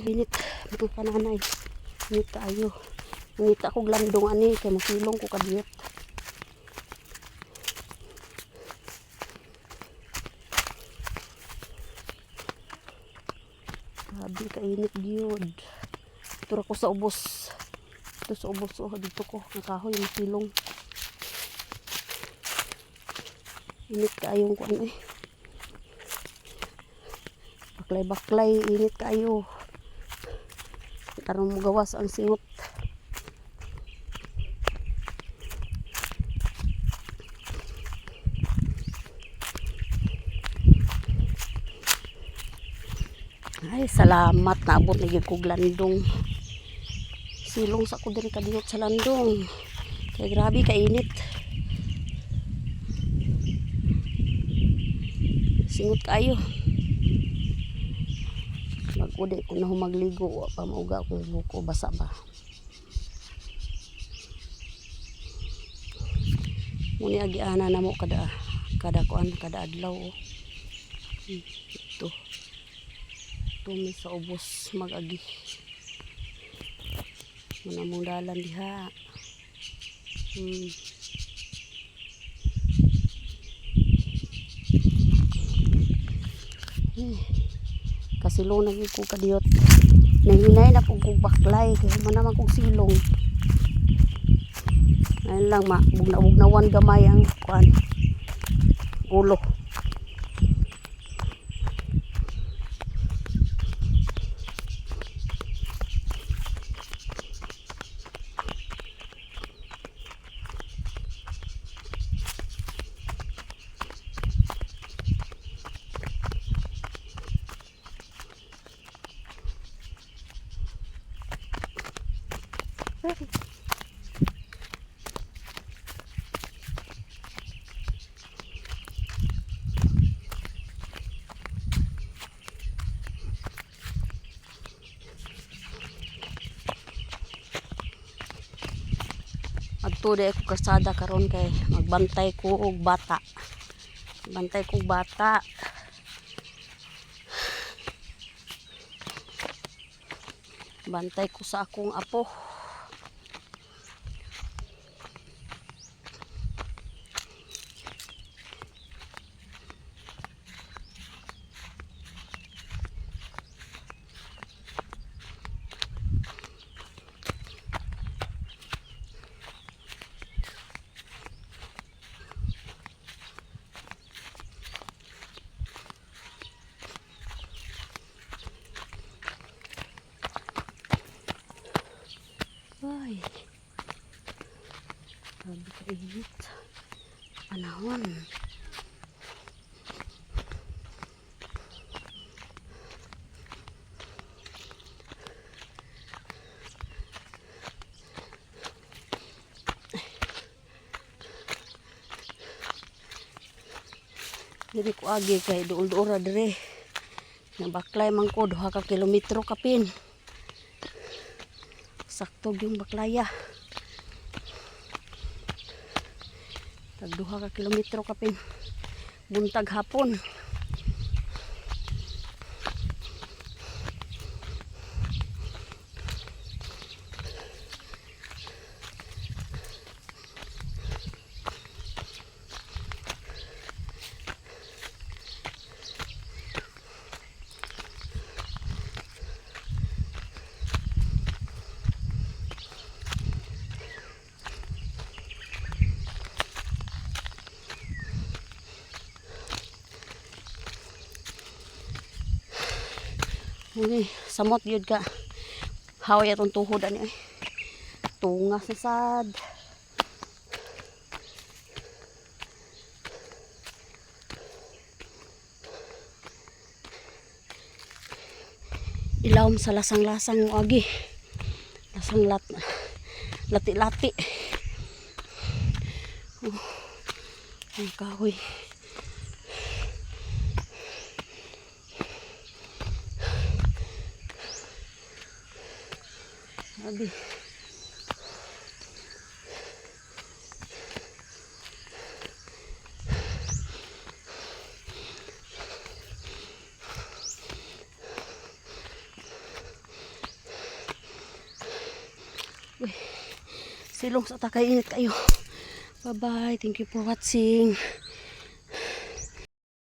Init, mga kananay. Init kaayo. Ngita kog landong ani kay mosilong ko kadiyot. Grabe kainit gyud. Tura ko sa ubos. Ito sa ubos, oh, dito ko nakahoy mosilong. Init kaayong kuan eh. Baklay-baklay, init kaayo. Karon mo gawas ang singot. Ay, salamat, naabot na gyud kog landong. Silong sa ko diri kadiyot sa landong. Kay grabe kainit. Singot kaayo. Mag-udi ko na humagligo, wa pa mauga akong buko, basa ba. Muni agiana na mo kada kada kuan, kada adlaw, oh. Ito. Tumi sa ubos mag-agi. Muna mong dalan diha. Eh, kasilong na gyud ko kadiyot. Nahinay na pud kog baklay kay human naman kog silong. Ayun lang ma, bugna-bugnawan gamay ang kuan. Ulo. Adto di ako kalsada karon kay magbantay ko og bata. Bantay ko og bata. Bantay ko sa akong apo. Ay. Grabe kainit. Panahon. Diri ko agi kay duol-duol ra dire. Nabaklay man ko 2 ka kilometro kapin. Sakto yung baklaya. Tag 2 ka kilometro kapin. Buntag hapon. Uy, samot yun ka. Haway atong tuhod ani ay. Tungas na sad. Ilawom sa lasang-lasang mo agi. Lasang lat lati-lati. Oh, ang kahoy. Sabi. Uy, silong sa takay, init kayo. Bye bye. Thank you for watching.